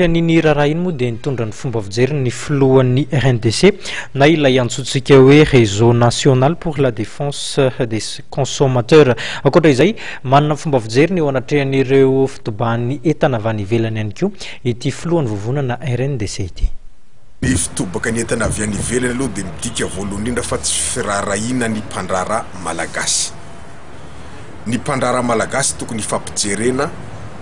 anatrehan'iny raharaha iny moa dia nitondra ny fomba fijeriny ny filohan'ny RNDC na ilay antsointsika hoe Réseau National pour la Défense des Consommateurs. Ankoatra izay, manana fomba fijeriny eo anatrehan'ireo fitobahan'ny entana avy any ivelany ihany koa ity filohan'ny vovonana RNDC ity. Ny fitobaka ny entana avy any ivelany aloha dia midika voalohany indrindra fa tsy firaharahiana ny mpandraharaha malagasy. Ny mpandraharaha malagasy tokony hifampijerena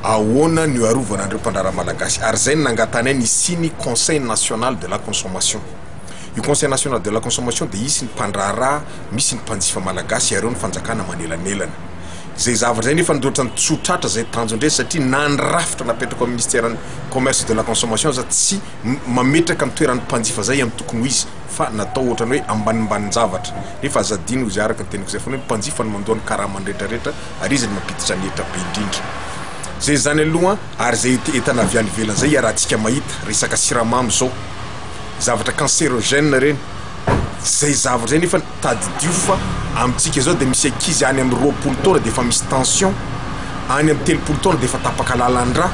ahoana no hiarovana an'ireo mpandraharaha malagasy ary izay no nangatanay ny hisian'ny Conseil national de la consommation. Io Conseil national de la consommation dia hisy ny mpandraharaha, misy ny mpanjifa malagasy ary eo ny fanjakana manelanelana. Izay zavatra izay nefa ohatran'ny tsy ho tratra izay tanjon-dresy satria na ny rafitra napetraka ao amin'ny ministeran'ny commerce et de la consommation aza tsy mametraka ny toeran'ny mpanjifa izay amin'ny tokony ho izy fa natao ohatran'ny hoe ambanimbanin-javatra nefa aza adino izy araka ny teniko izay foana hoe mpanjifa no mandoa ny karamany rehetrarehetra ary izy no mampiditra ny hetra be indrindra. Izay izany aloha ary izay entana avy any ivelany izay iarahantsika mahita, resaka siramamy izao, zavatra cancérogène ireny, izay zavatra izay nefa tadidio fa amintsika izao dia misy ankizy any amin'ny 20 taona dia efa misy tension, any amin'ny 30 taona dia efa tapaka lalan-drà,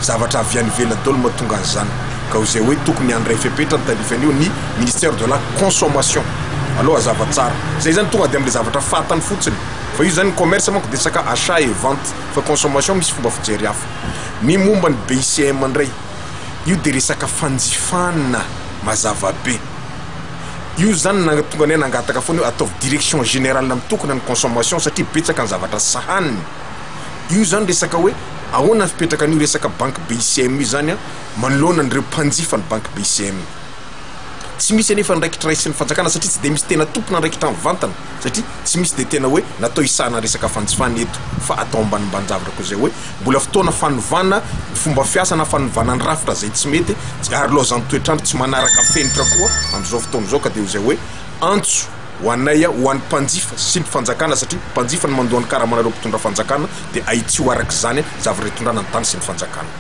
zavatra avy any ivelany daholo mahatonga an'izany, ka izay hoe tokony handray fepetra ny tandrify an'io ny ministère de la consommation aloha hazava tsara, izay zany tonga dia amin'ilay zavatra fantany fotsiny, fa io zany ny commerce manko dia resaka achat et vente, fa consommation misy fomba fijery hafa. Ny momba ny BICM indray, io dia resaka fanjifana mazava be. Io zany nahatonga anay nangataka foana hoe ataovy direction générale mitokona ny consommation satria betsaka ny zavatra sahaniny. Io zany resaka hoe ahoana ny fipetraka an'io resaka banky BICM io zany an, manoloana an'ireo mpanjifa ny banky BICM. Tsy misy anefa andraikitra raisin'ny fanjakana satria tsy dia misy tena tompon'andraikitra mivantana satria tsy misy dia tena hoe natao hisahana resaka fanjifana eto fa atao ambanimbanin-javatra koa izay hoe mbola fotoana fanovana ny fomba fiasa na fanovana ny rafitra izay tsy mety ary laozan'ny toetr'andro tsy manaraka fenitra koa amin'izao fotoana izao ka dia izay hoe antso ho anay ho an'ny mpanjifa sy ny fanjakana satria mpanjifa no mandoa ny karamanareo mpitondra fanjakana dia ahitsio araka izany zavatra hitondrana ny tany sy ny fanjakana.